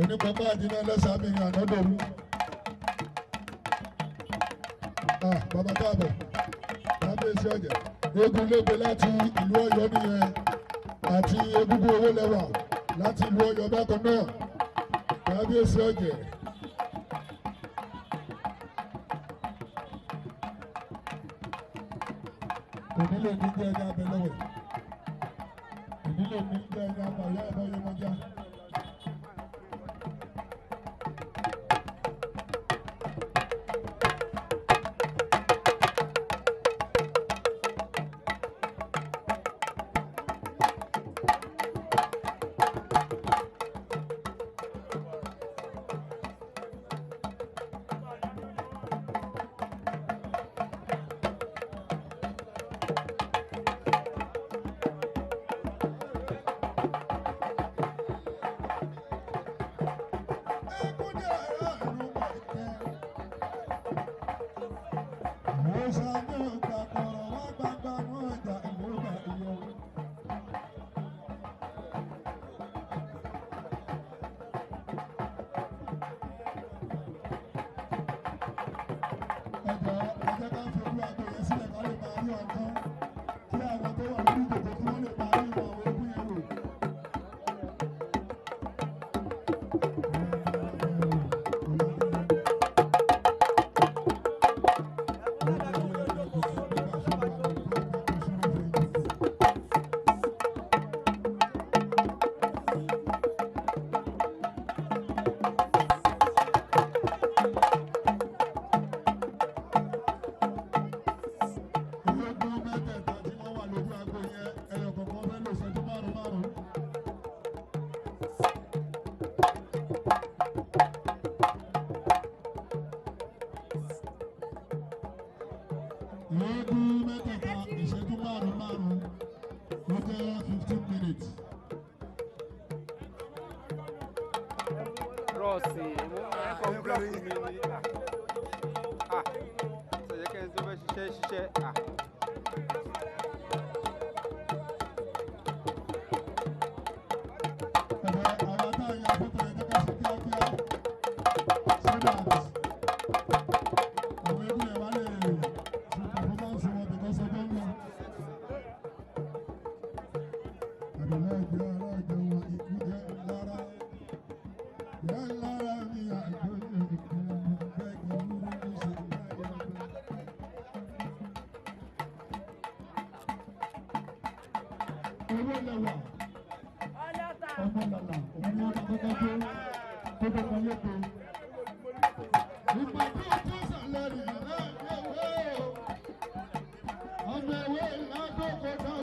Onípapá àdínà lẹ́sàmìrin ànádòru. Ah, bàbá káàbọ̀, kábíyèsí ọ̀jẹ̀. Eégún lébe láti ìlú Ọ̀yọ́ nìyẹn àti egúngún owó lẹ́wà láti ìlú Ọ̀yọ́ bákan náà. Kábíyèsí ọ̀jẹ̀. Onílò ní jẹ́ ẹni abẹ lọ́wẹ̀. Onílò ní jẹ́ ẹni abàyá ẹ̀bọ̀yẹmọjá. Eégún mẹ́tẹ̀ẹ̀ta ìṣẹ́jú márùn-ún márùn-ún ó jẹ́ 15 minutes. Rọ́ọ̀sì ẹ̀kọ́ búlọ́ọ̀kì mi ni ah ṣẹ̀yẹ́ kẹ́ni tó fẹ́ ṣiṣẹ́ ṣiṣẹ́ ah. Ẹ̀rọ àwọn tá a ya fọ́tò yẹn jẹ́ ká ṣe kíákíá so that àwọn eégún yẹn wá lè ṣe performance wọn because ọjọ́ ń lọ. Àdàlọ́ ìjọ aláìjọ wọn ikú jẹ́ ńlára. Jẹ́ ńlára mi àgbóyè ìkú bẹ́ẹ̀ kí wúrú ṣe láyé. Owó lẹwà ọmọ làlà òun ni wọn kọ́kọ́ tó tó kọ́kọ́ lépe. Ìgbà tó tó sàlẹ̀ rẹ̀ ewé ọmọ ewé ládòkò náà.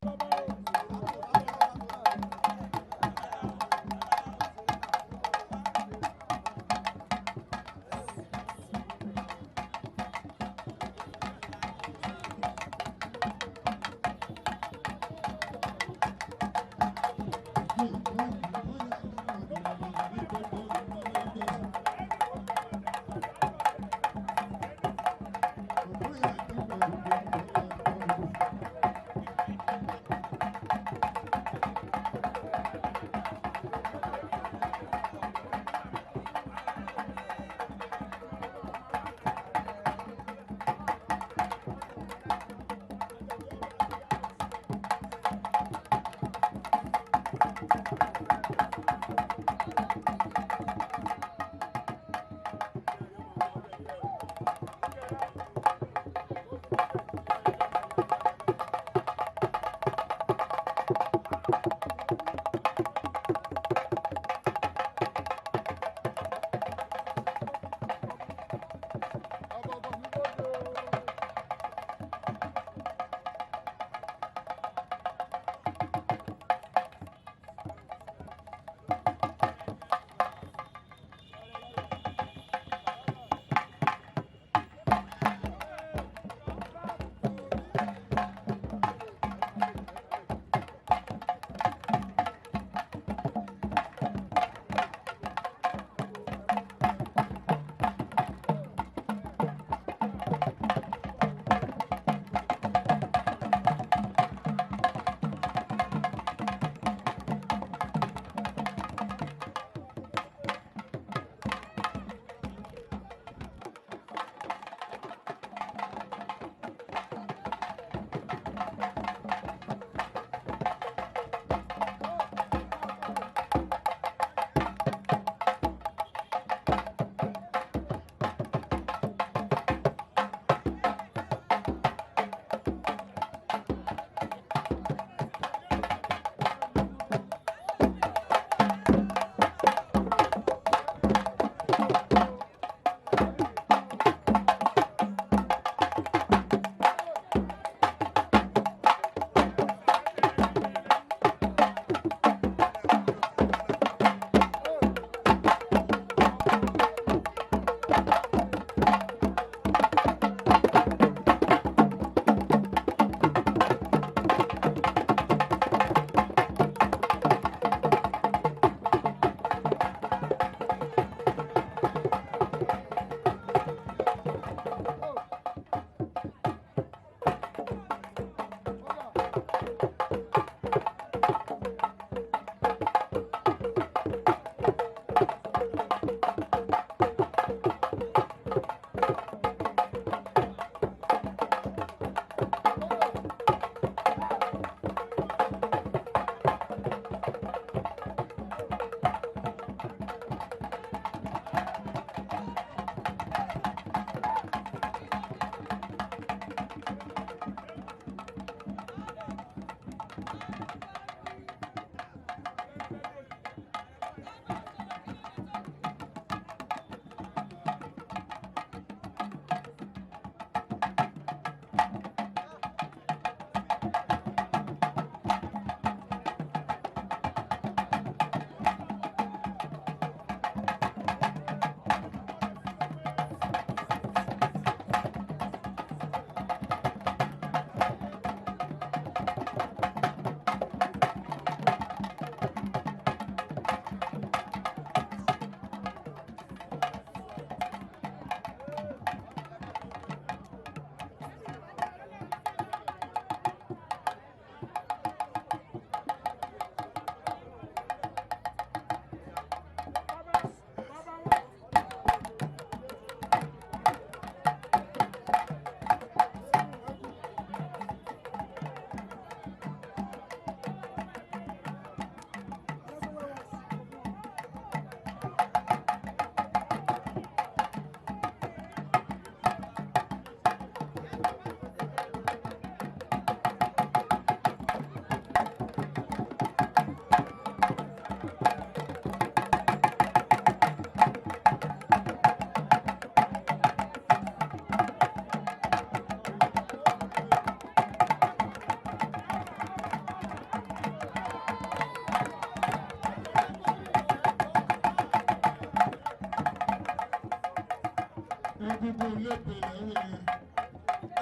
Eégún lépe lẹ́wọ̀ yẹn.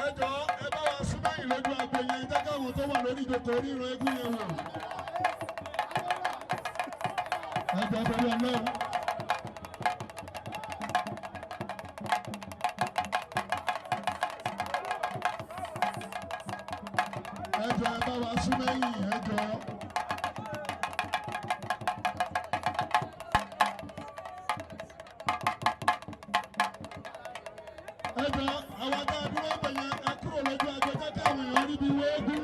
Ẹ jọ ẹ bá wa súnmọ́ yìí lójú agbo yẹn, jẹ́ káwọn tó wà lórí ìjókòó ríran eégún yẹn wò. Ẹ jọ torí Ọlọ́run. Ẹ jọ ẹ bá wa súnmọ́ yìí, ẹ jọ. Ẹ jọ àwọn tá a dúró bẹ̀ yẹn, ẹ kúrò lójú agbo, jẹ́ káwọn èèyàn ríbi wo eégún.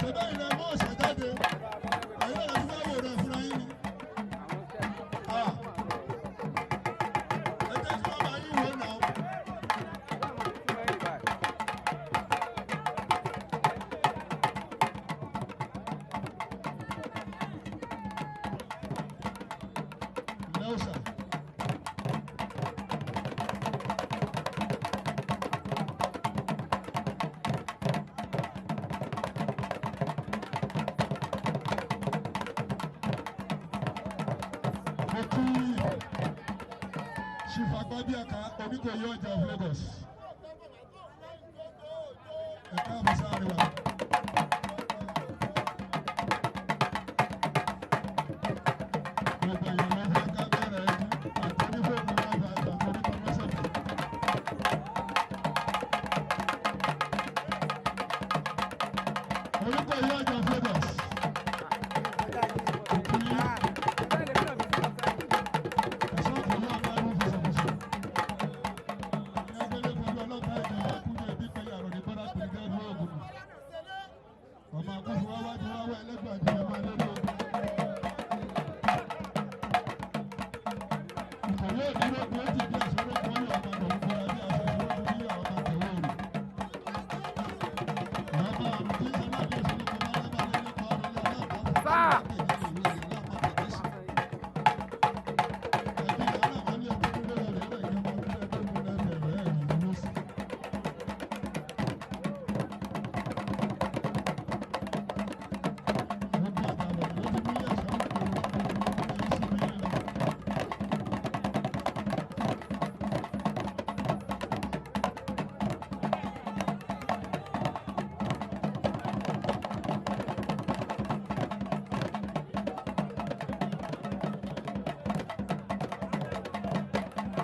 Ṣèbá ìrẹ̀ mọ́ ọ̀sẹ̀ jáde, ẹ̀yin náà ti fẹ́ wò rẹ̀ fúnra yín ni. Ah. Ẹ jẹ́ kí wọ́n máa yín wò náà. Lẹ́ọ̀sà. Mo kí Chief Agbabiaka Oníkòyí Ọjà of Lagos. Ẹ káàbọ̀ sáré wa. Gbogbo èèyàn ló fẹ́ ká bẹ̀rẹ̀ ẹjú àti onífóònù wọn bá àti oníkọ̀ọ́sọ̀tì. Oníkòyí Ọjà of Lagos. Ọmọ akúfù wá wájú wá wá ẹlẹ́gbàá jẹ́ ọmọ lórí ogun. Ìkọ̀wé ìdúró kò tí bí aṣọ ológun ọ̀yọ́ ọmọ tòun kọ́ra bí aṣọ ìṣòro bí àwọn ọmọ tẹ̀wé rè. Bàbá àrùn tí sọlá bí oṣù lóko bá lábàá lé lẹ́kọ̀ọ́ ọ̀rọ̀ ilé Sáà.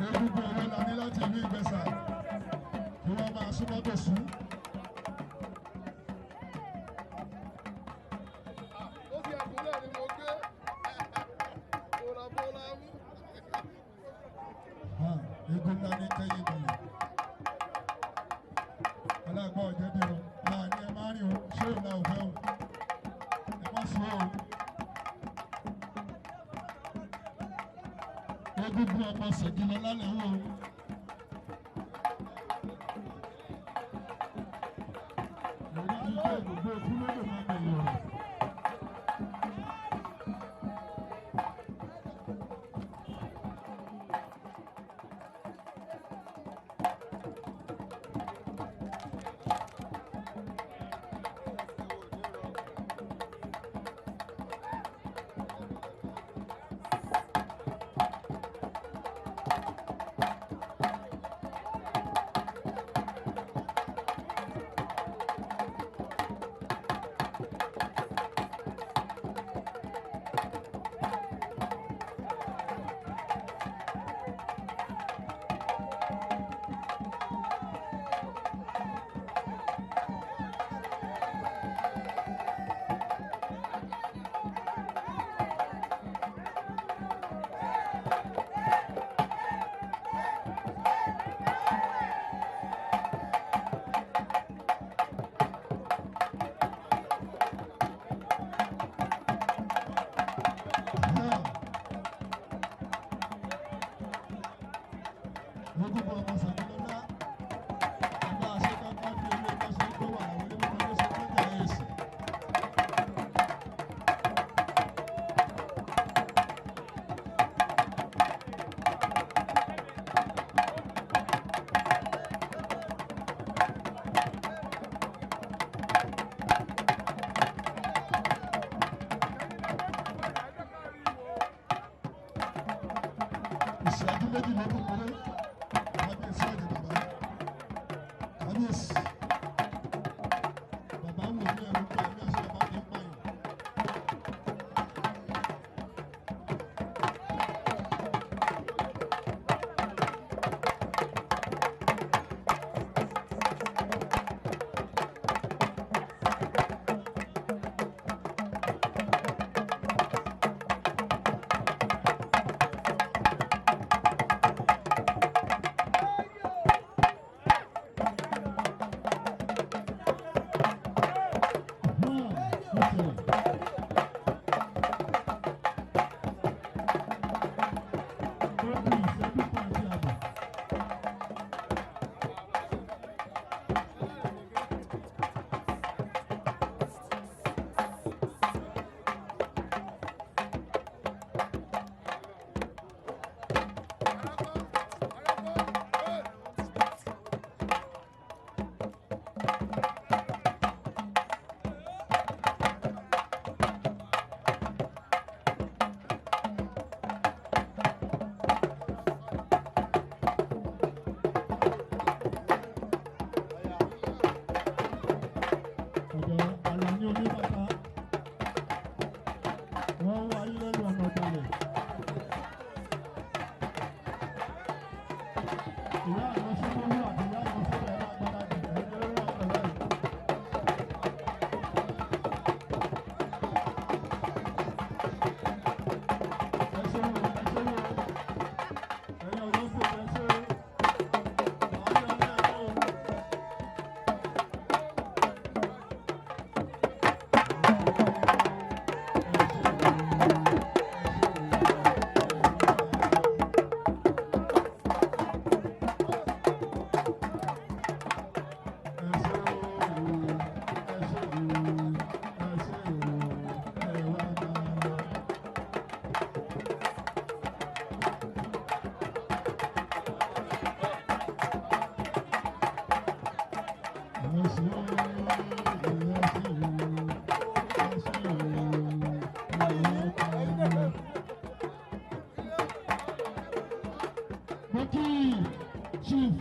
Egungun owó la ní láti ìlú Ìgbẹ́sà kí wọ́n máa súnmọ́ tòsí. Ó ti ẹ̀kúnlẹ̀ ni mo gbé bóra mú. Egun ńlá ní kẹ́yìn ìbàlẹ̀. Aláàgbá ọ̀jẹ̀ dé o, máa ní ẹ máa rìn o, ṣé ò la ò fẹ́ o, ẹ má sùn o. Egungun ọmọ ṣèjìlọ lálẹ́ wò ó. Lórí jíjẹ́ ìgbògbó ikú ló lè máa bẹ̀rẹ̀ ọ̀rọ̀. Gbogbo ọmọ Sàmúlọ́lá, ọba àṣekápá fi owó ẹgbẹ́ tó wà láwọn onímọ̀ tó ṣe tó jẹ́ èsì. Ìṣẹ́jú méjì ló kù péré, kábíyèsí ọ̀jẹ̀ bàbá. ṣẹlẹ̀. Ó kù ìṣẹ́jú kan àti àbọ̀. Ọ̀dọ̀ Àlàní oníbàtà wọ́n wá ayé lẹ́nu ọ̀nà ọ̀dàlẹ̀. Ìyá àwọn Ṣómólú àti ìyá àwọn Ṣómólú ẹ̀ máa gbáradì ẹ̀jẹ̀ lórí ọ̀pẹ̀ báyìí. Ẹ ṣeun o, ẹ ṣeun o. Ẹ̀yin ọ̀dọ́ sì ẹ ṣe o. Màá yọ ní ẹ̀kọ́ o.